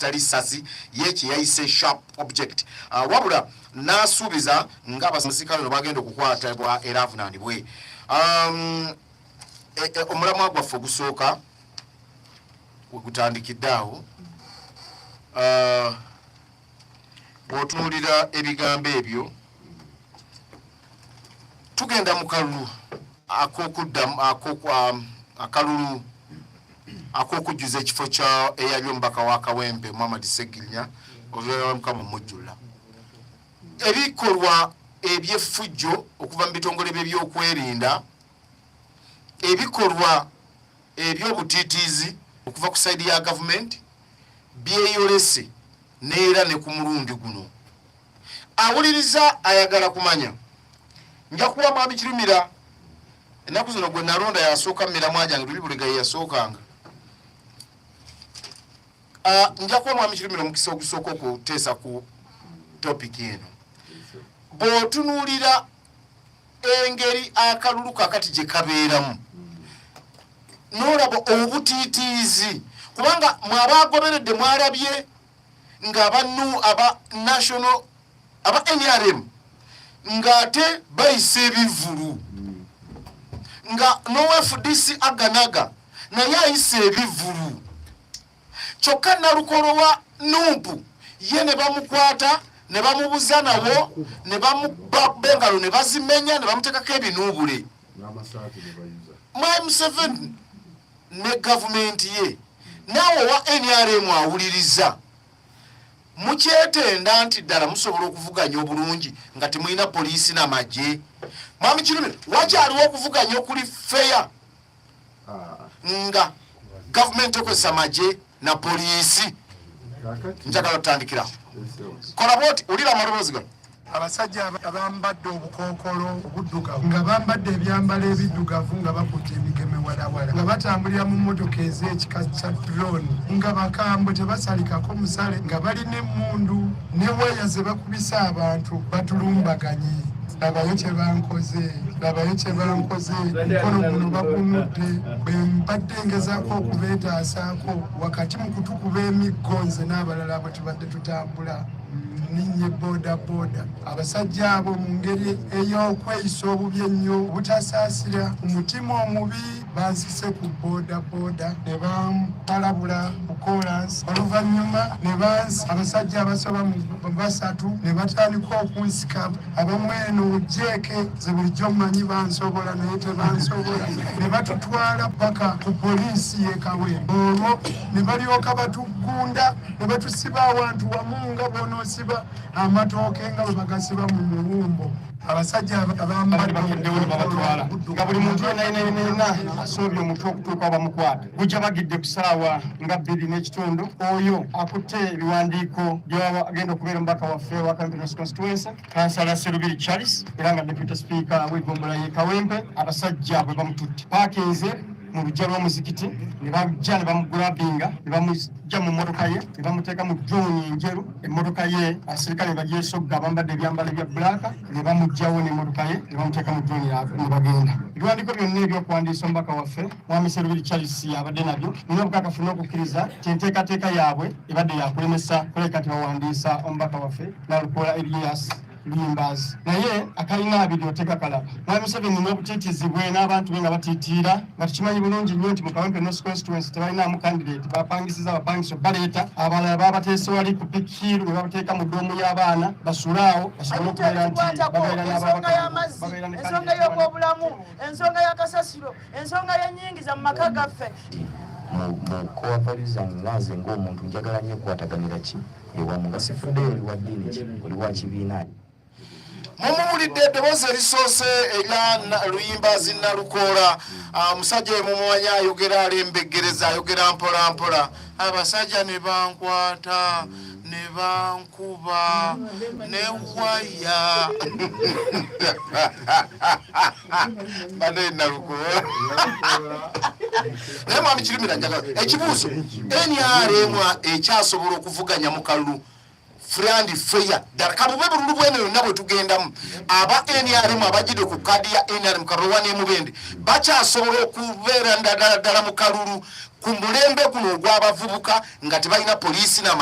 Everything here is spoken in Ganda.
Tali sasi ye kye yayise sharp object. Wabula n'asuubiza nga abamusirikale no bagenda okukwatibwa era avunaanibwe. Omulamwa gwaffe ogusooka wegutandikidde awo. Bw'otunuulira ebigambo ebyo, tugenda mu kalulu ak'okuddamu, akalulu ak'okujjuza ekifo kya eyali omubaka wa Kawempe, Muhammad Segirinya, oluvannyuma Mukama omujjula. Ebikolwa eby'effujjo okuva mu bitongole by'ebyokwerinda, ebikolwa eby'obutiitiizi okuva ku side ya gavumenti byeyolese neera ne ku mulundi guno. Awuliriza ayagala kumanya, nja kuwa Mwami Kirumira. Ennaku zino gwe nalonda yasooka mu miramwa gyange, tuli bulega ye yasookanga. Nja kuwa Mwami Kirumira omukisa ogusooka okuteesa ku topic eno. Bw'otunuulira engeri akalulu kakati gye kabeeramu, n'olaba obutiitiizi, kubanga mwabaagoberedde mwalabye nga aba national, aba NRM ng'ate bayisa ebivvulu, nga n'owa FDC aganaga naye ayisa ebivvulu, kyokka Nalukolo wa NUP ye ne bamukwata ne bamubuza nawo ne bamuba engalo ne bazimenya ne bamuteekako ebinuubule. N'amasaati ne bayuza. Mwami Museveni ne gavumenti ye, naawe owa NRM awuliriza, mukyetenda nti ddala musobola okuvuganya obulungi nga temulina poliisi n'amagye? Mwami Kirumira, wakyaliwo okuvuganya okuli fair nga gavumenti ekozesa magye na poliisi? Kakati Njagala tutandikirawo. Kola bwoti, wulira amaloboozi gano. Abasajja abambadde obukookolo obuddugavu, nga bambadde ebyambalo ebiddugavu, nga bakutte emigeme walawala, nga batambulira mu mmotoka ez'ekika kya drone, nga bakambwe tebasalikako musale, nga balina emmundu ne waya ze bakubisa abantu, batulumbaganye. Labayo kye bankoze, labayo kye bankoze. Mukono guno bakunudde bwe mbadde ngezaako okubeetaasaako wakati mu kutukuba emiggo nze n'abalala bwe tubadde tutambula. Ninye boda boda, abasajja abo mu ngeri ey'okweyisa obubi ennyo, obutasaasira, umutima omubi, bansise ku boda boda ne bampalabula ku kolansi. Oluvannyuma ne bansi abasajja abasoba mu basatu ne batandika okunsika, abamu eno jeeke ze bulijjo mmanyi bansobola, naye tebansobola, ne batutwala paka ku poliisi y'e Kawempe. Olwo ne balyoka batugunda ne batusiba awantu wamu nga bw'onoosiba amatooke nga bwe bagasiba mu muwumbo. Abasajja abambadde bakeddewo ne babatwala, nga buli muntu yenna yenna yenna yenna asoobye omutwe okutuuka bamukwata. Gujja bagidde ku ssaawa nga 2:30. Oyo akutte ebiwandiiko byagenda okubeera omubaka waffe wa Kawempe North Constituency, Kansala Serubiri Charles, era nga Deputy Speaker w'eggombolola y'e Kawempe, abasajja bwe bamututte paakinze mu luggya lw'omuzikiti ne bajja ne bamugrabinga ne bamujja mu mmotoka ye ne bamuteeka mu drone enjeru. Emmotoka ye abasirikale ne bagyesogga abambadde ebyambalo ebya black ne bamuggyawo n'emmotoka ye ne bamuteeka mu drone yaabwe ne bagenda. Ebiwandiiko byonna ebyokuwandiisa omubaka waffe Mwami Serubiri Charles abadde nabyo. Nina obukakafu n'okukkiriza nti enteekateeka yaabwe ebadde yakulemesa kulabika nti bawandiisa omubaka waffe Nalukoola Erias Luyimbazi, naye akalina abiri otegakalaba. Mwami Museveni n'obutiitiizi bwe n'abantu be nga batiitiira, nga tukimanyi bulungi nnyo nti mu Kawempe North Constituency tebalinaamu candidate, bapangisiza abapangisa baleeta abalala, babateese wali ku Pikiiru ne babateeka mu ddoomu y'abaana basule awo basobole okubeera nti babeera Ensonga y'amazzi, babeera ne ensonga candidate. y'okwobulamu, ensonga y'akasasiro, ensonga y'ennyingiza mu maka gaffe. Mu core values zange, nga nze ng'omuntu, njagala nnyo okukwataganira ki ewamu, nga sifuddeyo oli wa ddiini ki, oli wa kibiina. Mumuwulidde eddoboozi erisoose erya Luyimbazi Nalukoola. Omusajja oyo mumumanyi, ayogera alembeggereza, ayogera mpola mpola. Abasajja ne bankwata ne bankuba ne waya bane Nalukoola. Naye Mwami Kirumira, njagala ekibuuzo: NRM ekyasobola okuvuganya mu kalulu free and fair ddala, kabube bululu bwene yonna bwe tugendamu, aba NRM abajjidde ku kaadi ya NRM Karowa n'emubende bakyasobola okubeera ddala ddala mu kalulu ku mulembe guno ogw'abavubuka nga tebalina poliisi n'amagye?